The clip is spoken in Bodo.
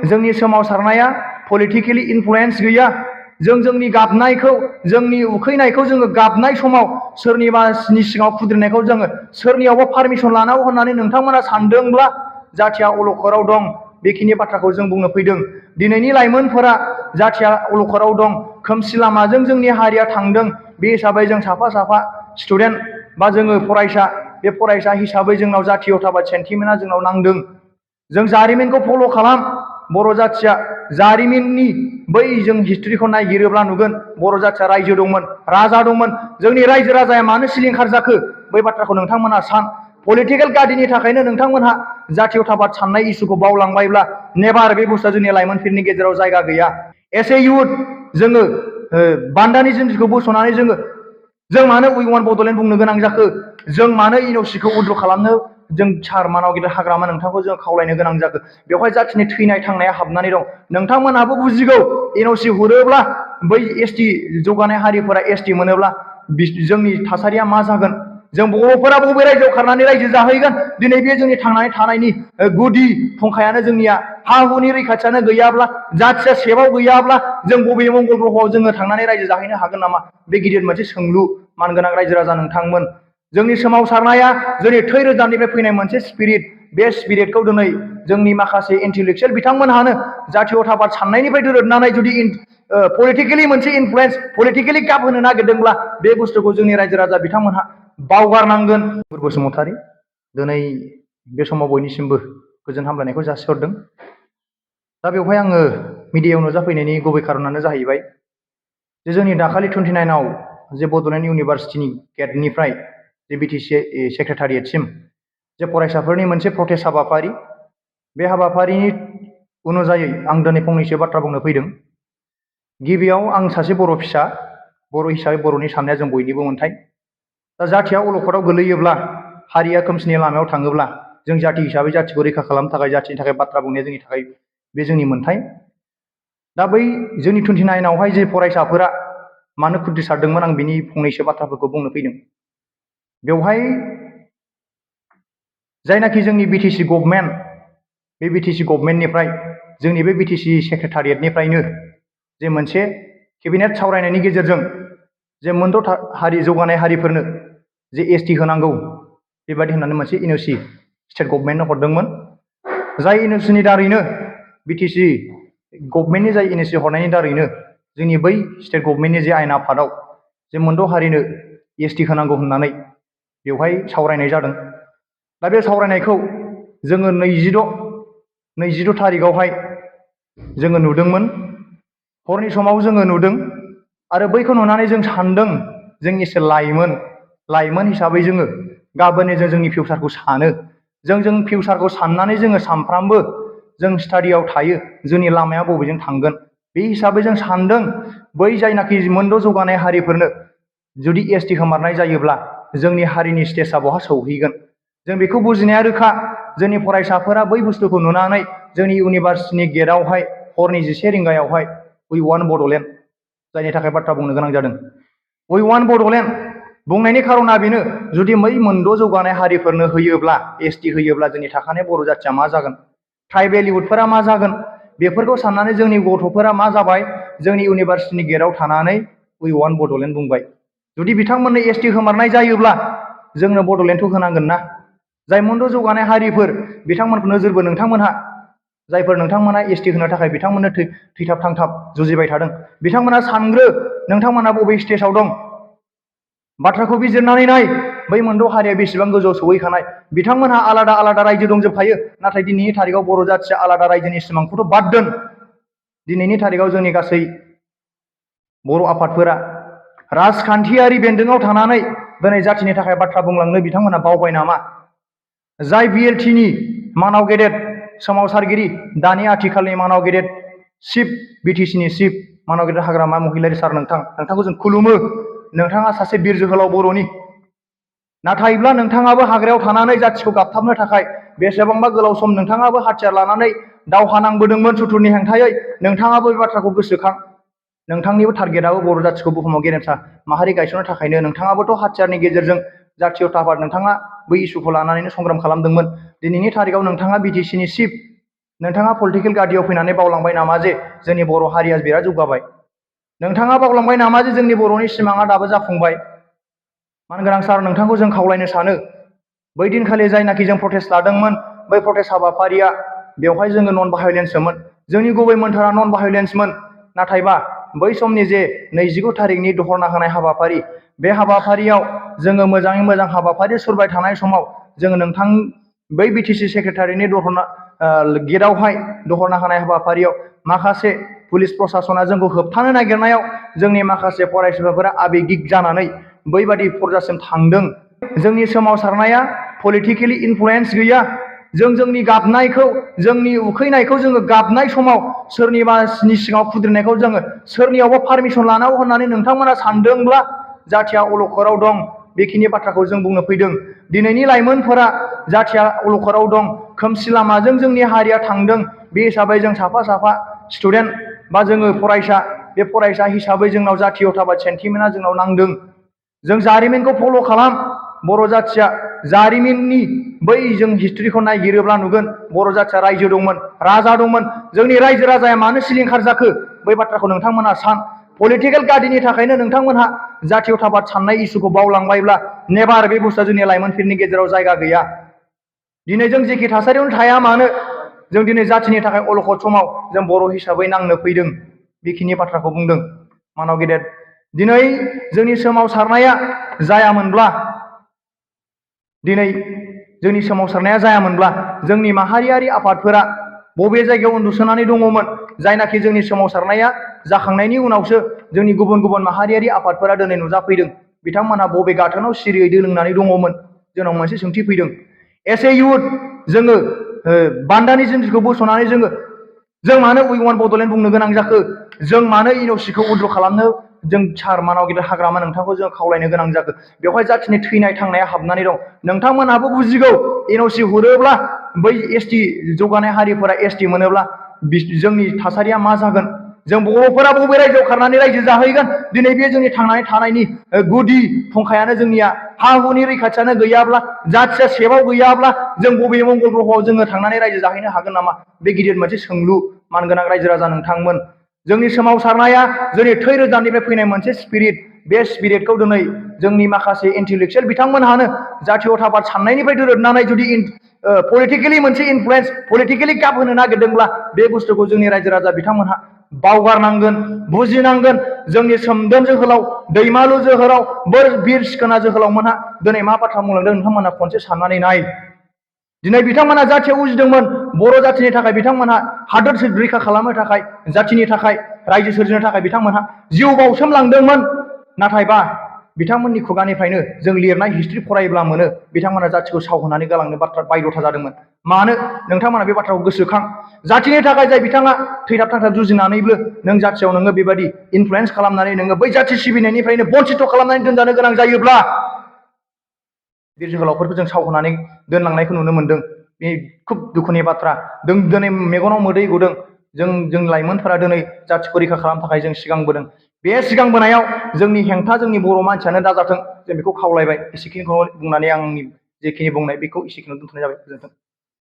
जोंनि सोमावसारनाया पलिटिकेलि इनफ्लुयेन्स गैया। जोंनि गाबनायखौ जोंनि उखैनायखौ जोङो गाबनाय समाव सोरनिबानि सिगाङाव खुद्रिनायखौ जोङो सोरनियावबा पारमिसन लानांगौ होननानै नोंथांमोना सानदोंब्ला जाथिया अलखदाव दं। बेखिनि बाथ्राखौ जों बुंनो फैदों। दिनैनि लाइमोनफोरा जाथिया अलखदाव दं, खोमसि लामाजों जोंनि हारिया थांदों। बे हिसाबै जों साफा साफा स्टुडेन्ट बा जोङो फरायसा, बे फरायसा हिसाबै जोंनाव जातीयताबाद सेन्टिमेन्टआ जोंनाव नांदों। जों जारिमिनखौ फल' खालाम। बर' जाथिया जारिमिननि बै जों हिस्ट्रिखौ नायगिरोब्ला नुगोन बर' जाथिया रायजो दंमोन, राजा दंमोन। जोंनि रायजो राजाया मानो सिलिंखार जाखो बै बाथ्राखौ नोंथांमोनहा सान। पलिटिकेल गादिनि थाखायनो नोंथांमोनहा जातीयताबाद साननाय इसुखौ बावलांबायब्ला नेभार बे बुस्थुआ जोंनि लाइमोनफोरनि गेजेराव जायगा गैया। एस ए इयुथ जोङो बान्दानि जिन्ज्रिखौ बस'नानै जों मानो उइ वान बड'लेण्ड बुंनो गोनां जाखो? जों मानो एनअसिखौ उद्र खालामनो जों सार मानाव गिदिर हाग्रामा नोंथांखौ जों खावलायनो गोनां जाखो? बेवहाय जाथिनि थैनाय थांनाया हाबनानै दं। नोंथांमोनहाबो बुजिगौ एनअसि हरोब्ला बै एसटि जौगानाय हारिफोरा एसटि मोनोब्ला जोंनि थासारिया मा जागोन? जों बर'फोरा बबे रायजोआव खारनानै रायजो जाहैगोन? दिनै बे जोंनि थांनानै थानायनि गुदि फुंखायानो जोंनिया हा हुनि रैखाथियानो गैयाब्ला, जाथिया सेबाव गैयाब्ला जों बबे मंगल ग्रहआव जोङो थांनानै रायजो जाहैनो हागोन नामा? बे गिदिर मोनसे सोंलु। मानगोनां रायजो राजा नोंथांमोन, जोंनि सोमावसारनाया जोंनि थै रोदानिफ्राय फैनाय मोनसे स्पिरिट। बे स्पिरिटखौ दिनै जोंनि माखासे इन्टेलेक्सुयेल बिथांमोनहानो जातीयताबाद साननायनिफ्राय दोरोदनानै जुदि पलिटिकेलि मोनसे इनफ्लुयेन्स, पलिटिकेलि गाब होनो नागिरदोंब्ला बे बुस्थुखौ जोंनि रायजो राजा बिथांमोनहा बावगारनांगोन। बसुमतारी, दिनै बे समाव बयनिसिमबो गोजोन हामलायनायखौ जासिहरदों। दा बेवहाय आङो मिडियायाव नुजाफैनायनि गुबै खारनानो जाहैबाय जे जोंनि दाखालि 29आव जे बड'लेण्ड इउनिभारसिटिनि गेटनिफ्राय जे बिटिसि सेक्रेटारियेटसिम जे फरायसाफोरनि मोनसे प्रटेस्ट हाबाफारि, बे हाबाफारिनि अनुजायै आं दिनै फंनैसो बाथ्रा बुंनो फैदों। गिबियाव आं सासे बर' फिसा, बर' हिसाबै बर'नि साननाया जों बयनिबो मोन्थाय। दा जाथिया अलखदाव गोलैयोब्ला, हारिया खोमसिनि लामायाव थाङोब्ला जों जाथि हिसाबै जाथिखौ रैखा खालामनो थाखाय, जाथिनि थाखाय बाथ्रा बुंनाया जोंनि थाखाय बे जोंनि मोन्थाय। दा बै जोंनि 29आवहाय जे फरायसाफोरा मानो खुद्रिसारदोंमोन आं बिनि फंनैसो बाथ्राफोरखौ बुंनो फैदों। बेवहाय जायनाखि जोंनि बिटिसि गभर्नमेन्ट, बे बिटिसि गभर्नमेन्टनिफ्राय जोंनि बे बिटिसि सेक्रेटारियेटनिफ्रायनो जे मोनसे केबिनेट सावरायनायनि गेजेरजों जे मोनद' हारि जौगानाय हारिफोरनो जे एसटि होनांगौ बेबायदि होननानै मोनसे एनअसि स्टेट गभर्नमेन्टनो हरदोंमोन। जाय एनअसिनि दारैनो बिटिसि गभर्नमेन्टनि जाय एनअसि हरनायनि दारैनो जोंनि बै स्टेट गभर्नमेन्टनि जे आयेन आफादाव जे मोनद' हारिनो एसटि होनांगौ होननानै बेवहाय सावरायनाय जादों। दा बे सावरायनायखौ जोङो 22 थारिखआवहाय जोङो नुदोंमोन। हरनि समाव जोङो नुदों आरो बैखौ नुनानै जों सानदों जों एसे लाइमोन हिसाबै जोङो गाबोननि जोंनि फिउचारखौ सानो। जों फिउचारखौ साननानै जोङो सानफ्रामबो जों स्टाडियाव थायो, जोंनि लामाया बबेजों थांगोन। बे हिसाबै जों सानदों बै जायनाखि मोनद' जौगानाय हारिफोरनो जुदि एसटि होमारनाय जायोब्ला जोंनि हारिनि स्टेजआ बहा सौहैगोन। जों बेखौ बुजिनाया रोखा। जोंनि फरायसाफोरा बै बुस्थुखौ नुनानै जोंनि इउनिभारसिटिनि गेटआवहाय हरनि 11 रिंगायावहाय उइ वान बड'लेण्ड, जायनि थाखाय बाथ्रा बुंनो गोनां जादों। उइ वान बड'लेण्ड बुंनायनि खारना बेनो, जुदि बै मोनद' जौगानाय हारिफोरनो होयोब्ला, एसटि होयोब्ला जोंनि थाखानाय बर' जाथिया मा जागोन? ट्राइबेल इउथफोरा मा जागोन? बेफोरखौ साननानै जोंनि गथ'फोरा मा जाबाय, जोंनि इउनिभारसिटिनि गेटआव थानानै उइ वान बड'लेण्ड बुंबाय। जुदि बिथांमोननो एसटि होमारनाय जायोब्ला जोंनो बड'लेण्डखौ होनांगोन ना। जाय मोनद' जौगानाय हारिफोर बिथांमोनखौ नोजोर नोंथांमोनहा, जायफोर नोंथांमोना एसटि होनो थाखाय बिथांमोननो थैथाब थांथाब जुजिबाय थादों, बिथांमोना सानग्रो नोंथांमोना बबे स्टेजाव दं। बाथ्राखौ बिजिरनानै नाय, बै मोनद' हारिया बेसेबां गोजौआव सौहैखानाय। बिथांमोनहा आलादा आलादा रायजो दंजोबखायो, नाथाय दिनैनि थारिखआव बर' जाथिया आलादा रायजोनि सिमांखौथ' बाद दोन। दिनैनि थारिखआव जोंनि गासै बर' आफादफोरा राजखान्थियारि बेन्दोङाव थानानै दिनै जाथिनि थाखाय बाथ्रा बुंलांनो बिथांमोना बावबाय नामा? जाय बिएलटिनि मानाव गेदेर सोमावसारगिरि, दानि आथिखालनि मानाव गेदेर चिफ, बिटिसिनि चिफ मानाव गेदेर हाग्रामा महिलारि सार, नोंथांखौ जों खुलुमो। नोंथाङा सासे बिर जोहोलाव बर'नि। नाथायब्ला नोंथाङाबो हाग्रायाव थानानै जाथिखौ गाबथाबनो थाखाय बेसेबांबा गोलाव सम नोंथाङाबो हाथियार लानानै दावहा नांबोदोंमोन सुथुरनि हेंथायै। नोंथाङाबो बे बाथ्राखौ गोसोखां। नोंथांनिबो टारगेटआबो बर' जाथिखौ बुहुमाव गेरेमसा माहारि गायसननो थाखायनो नोंथाङाबोथ' हाथियारनि गेजेरजों जातीयताबाद नोंथाङा बै इसुखौ लानानैनो संग्राम खालामदोंमोन। दिनैनि थारिखआव नोंथाङा बिटिसिनि चिफ, नोंथाङा पलिटिकेल गादियाव फैनानै बावलांबाय नामा जे जोंनि बर' हारिया बिराद जौगाबाय? नोंथाङा बावलांबाय नामा जे जोंनि बर'नि सिमाङा दाबो जाफुंबाय? मानगोनां सार, नोंथांखौ जों खावलायनो सानो, बै दिनखालि जायनाखि जों प्रटेस्ट लादोंमोन, बै प्रटेस्ट हाबाफारिया बेवहाय जोङो नन भायलेन्ससोमोन। जोंनि गुबै मोन्थारा नन भायलेन्समोन। नाथायबा बै समनि जे 29 थारिखनि दहरना होनाय हाबाफारि, बे हाबाफारियाव जोङो मोजाङै मोजां हाबाफारि सुरबाय थानाय समाव जोङो नोंथां बै बिटिसि सेक्रेटारिनि गेटआवहाय दहरना होनाय हाबाफारियाव माखासे पुलिस प्रसासना जोंखौ होबथानो नागिरनायाव जोंनि माखासे फरायसाफोरा आबेगिक जानानै बैबादि फरजासिम थांदों। जोंनि सोमावसारनाया पलिटिकेलि इनफ्लुयेन्स गैया। जों जोंनि गाबनायखौ, जोंनि उखैनायखौ जोङो गाबनाय समाव सोरनिबानि सिगाङाव खुद्रिनायखौ जोङो सोरनियावबा पारमिसन लानांगौ होननानै नोंथांमोना सानदोंब्ला जाथिया अलखदाव दं। बेखिनि बाथ्राखौ जों बुंनो फैदों। दिनैनि लाइमोनफोरा जाथिया अलखदाव दं, खोमसि लामाजों जोंनि हारिया थांदों। बे हिसाबै जों साफा साफा स्टुडेन्ट बा जोङो फरायसा, बे फरायसा हिसाबै जोंनाव जातीयताबाद सेन्टिमेन्टआ जोंनाव नांदों। जों जारिमिनखौ फल' खालाम। बर' जाथिया जारिमिननि बै जों हिस्ट्रिखौ नायगिरोब्ला नुगोन बर' जाथिया रायजो दंमोन, राजा दंमोन। जोंनि रायजो राजाया मानो सिलिंखार जाखो? बै बाथ्राखौ नोंथांमोना सान। पलिटिकेल गादिनि थाखायनो नोंथांमोनहा जातीयताबाद साननाय इसुखौ बावलांबायब्ला नेभार बे बुस्थुआ जोंनि लाइमोनफोरनि गेजेराव जायगा गैया। दिनै जों जेखि थासारियावनो थाया मानो, जों दिनै जाथिनि थाखाय अलखद समाव जों बर' हिसाबै नांनो फैदों। बेखिनि बाथ्राखौ बुंदों मानव गेदेर। दिनै जोंनि सोमावसारनाया जायामोनब्ला, दिनै जोंनि सोमावसारनाया जायामोनब्ला जोंनि माहारियारि आफादफोरा बबे जायगायाव उन्दुसोनानै दङमोन? जायनाखि जोंनि सोमावसारनाया जाखांनायनि उनावसो जोंनि गुबुन गुबुन माहारियारि आफादफोरा दिनै नुजाफैदों, बिथांमोनहा बबे गाथोनाव सिरियै दोलोंनानै दङमोन? जोंनाव मोनसे सोंथि फैदों। एस ए इउथ जोङो बान्दानि जिन्ज्रिखौ बस'नानै जों मानो उइ वान बड'लेण्ड बुंनो गोनां जाखो? जों मानो एनअसिखौ उइद्र' खालामनो जों सार मानव गेदेर हाग्रामा नोंथांखौ जों खावलायनो गोनां जाखो? बेवहाय जाथिनि थैनाय थांनाया हाबनानै दं। नोंथांमोनहाबो बुजिगौ, एनअसि हरोब्ला बै एसटि जौगानाय हारिफोरा एसटि मोनोब्ला जोंनि थासारिया मा जागोन? जों बर'फोरा बबे रायजोआव खारनानै रायजो जाहैगोन? दिनै बे जोंनि थांनानै थानायनि गुदि फुंखायानो जोंनिया हा हुनि रैखाथियानो गैयाब्ला, जाथिया सेबाव गैयाब्ला जों बबे मंगल ग्रहआव जोङो थांनानै रायजो जाहैनो हागोन नामा? बे गिदिर मोनसे सोंलु मानगोनां रायजो राजा नोंथांमोन। जोंनि सोमावसारनाया जोंनि थै रोदानिफ्राय फैनाय मोनसे स्पिरिट। बे स्पिरिटखौ दिनै जोंनि माखासे इन्टेलेक्सुयेल बिथांमोनहानो जातीयताबाद साननायनिफ्राय दोरोदनानै जुदि पलिटिकेलि मोनसे इनफ्लुयेन्स, पलिटिकेलि गाब होनो नागिरदोंब्ला बे बुस्थुखौ जोंनि रायजो राजा बिथांमोनहा बावगारनांगोन, बुजिनांगोन। जोंनि सोमदोन जोहोलाव, दैमालु जोहोलाव, बिर सिखोना जोहोलावमोनहा दिनै मा बाथ्रा बुंलांदों नोंथांमोना खनसे साननानै नाय। दिनै बिथांमोना जाथियाव उजिदोंमोन, बर' जाथिनि थाखाय बिथांमोनहा हादोर रैखा खालामनो थाखाय, जाथिनि थाखाय, रायजो सोरजिनो थाखाय बिथांमोनहा जिउ बावसोमलांदोंमोन। नाथायबा बिथांमोननि खुगानिफ्रायनो जों लिरनाय हिस्ट्रि फरायोब्ला मोनो बिथांमोना जाथिखौ सावहोनानै गालांनो बाथ्रा बायध'था जादोंमोन। मानो? नोंथांमोना बे बाथ्राखौ गोसोखां। जाथिनि थाखाय जाय बिथाङा थैथाब थांथाब जुजिनानैबो नों जाथियाव नोङो बेबायदि इनफ्लुयेन्स खालामनानै नोङो बै जाथि सिबिनायनिफ्रायनो बन्सित खालामनानै दोनजानो गोनां जायोब्ला बिर जोहोलावफोरखौ जों सावहोनानै दोनलांनायखौ नुनो मोनदों। बे खुब दुखुनि बाथ्रा। दिनै मेगनाव मोदै गदों। जों लाइमोनफोरा दिनै जाथिखौ रैखा खालामनो थाखाय जों सिगांबोदों। बे सिगांबोनायाव जोंनि हेंथा जोंनि बर' मानसियानो दाजाथों, जों बेखौ खावलायबाय। एसेखिनिखौ बुंनानै आंनि जेखिनि बुंनाय बेखौ एसेखिनियाव दोनथ'नाय जाबाय। गोजोन्थों।